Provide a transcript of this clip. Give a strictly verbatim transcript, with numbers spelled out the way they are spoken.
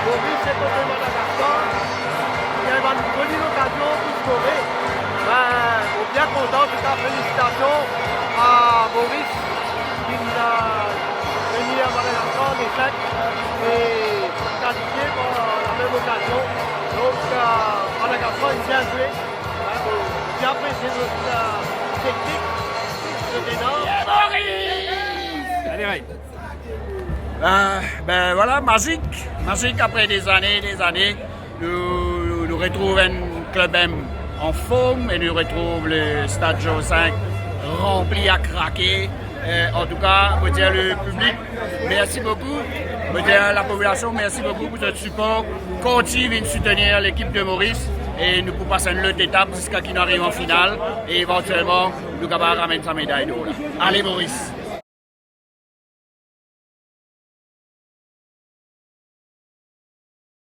Moris se kont Madagaskar, li ena bann boni lokazion pou skore. Ben, mo bien kontan, antouka felisitasion a Moris, ki inn, euh, vini a Madagaskar, an echek, e kalifie par lamem okazion. Donk, euh, Madagaskar inn bien zwe. Bien apresie zot, euh, teknik, zot ena. Allez, ouais. Ben, ben vwala, mazik, mazik apre dezane, dezane, nou, nou retrouv enn klub M anform e nou retrouv le stad Georges cinq ranpli a krake. Euh, antouka, mo dir le piblik, mersi boukou. Mo dir lapopilasion, mersi boukou pou zot sipor. Kontign vinn soutenir lekip de Moris e nou pou pas enn lot etap ziska ki nou ariv an final e evantielman nou kapav ramenn sa meday dor la. Ale Moris!